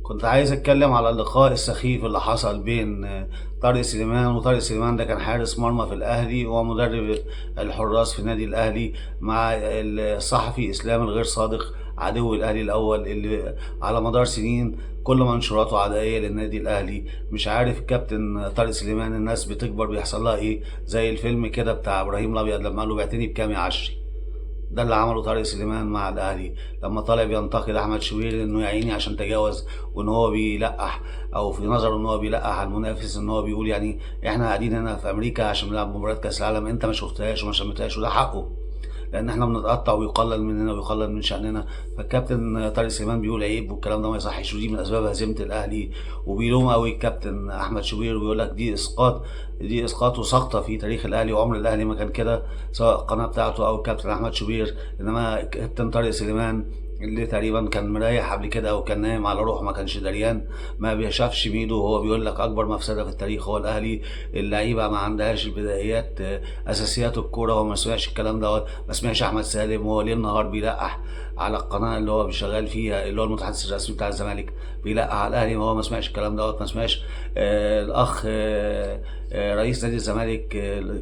كنت عايز اتكلم على اللقاء السخيف اللي حصل بين طارق سليمان. وطارق سليمان ده كان حارس مرمى في الاهلي ومدرب الحراس في النادي الاهلي، مع الصحفي اسلام الغير صادق عدو الاهلي الاول اللي على مدار سنين كل منشوراته عدائية للنادي الاهلي. مش عارف الكابتن طارق سليمان الناس بتكبر بيحصل لها ايه، زي الفيلم كده بتاع ابراهيم الابيض لما قال له بعتني بكام يا عشري. ده اللي عمله طارق سليمان مع الاهلي لما طالع بينتقد احمد شوبير انه يا عيني عشان تجاوز، وان هو بيلقح او في نظره ان هو بيلقح على المنافس، ان هو بيقول يعني احنا قاعدين هنا في امريكا عشان نلعب مباراة كاس العالم، انت ما شفتهاش وما شمتهاش، وده حقه لان احنا بنتقطع ويقلل مننا ويقلل من شاننا. فالكابتن طارق سليمان بيقول عيب والكلام ده ما يصحش، ودي من اسباب هزيمة الاهلي. وبيلوم قوي الكابتن احمد شوبير وبيقول لك دي اسقاط، دي اسقاط وسقطه في تاريخ الاهلي، وعمر الاهلي ما كان كده سواء القناة بتاعته او الكابتن احمد شوبير. انما كابتن طارق سليمان اللي تقريبا كان مريح قبل كده او كان نايم على روحه ما كانش دريان، ما بيشافش ميدو وهو بيقول لك اكبر مفسدة في التاريخ هو الاهلي، اللعيبة ما عندهاش البدايات اساسيات الكورة. وما سمعش الكلام ده، ما سمعش احمد سالم وهو ليل نهار بيلقح على القناة اللي هو شغال فيها اللي هو المتحدث الرسمي بتاع الزمالك بيلقح على الاهلي، وهو ما سمعش الكلام دوت. ما سمعش الاخ رئيس نادي الزمالك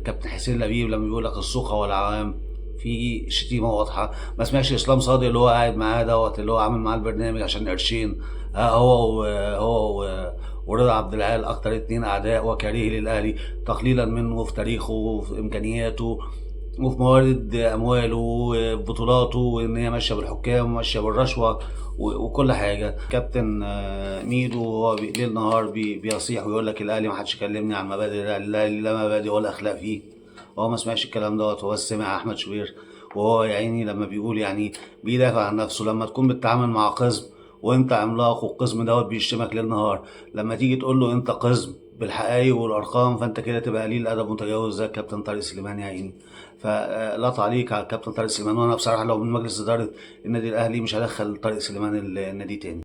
كابتن حسين لبيب لما بيقول لك السوق والعوام في شتيمه واضحة. ما سمعش اسلام صادق اللي هو قاعد معاه دوت اللي هو عامل معاه البرنامج عشان قرشين، هو هو ورضا عبد العال اكتر اتنين اعداء وكريه للاهلي تقليلا منه في تاريخه وفي امكانياته وفي موارد امواله وبطولاته، وان هي ماشية بالحكام وماشية بالرشوة وكل حاجة. كابتن ميدو هو ليل نهار بيصيح ويقول لك الاهلي ما حدش كلمني عن مبادئ الاهلي، لا مبادئ ولا اخلاق فيه. هو ما سمعش الكلام دوت، هو بس سمع احمد شوبير وهو يا عيني لما بيقول يعني بيدافع عن نفسه. لما تكون بتتعامل مع قزم وانت عملاق والقزم دوت بيشتمك ليل نهار، لما تيجي تقول له انت قزم بالحقائق والارقام فانت كده تبقى قليل ادب متجاوز زي الكابتن طارق سليمان يا عيني. فلا تعليق على الكابتن طارق سليمان، وانا بصراحة لو من مجلس ادارة النادي الاهلي مش هدخل طارق سليمان النادي تاني.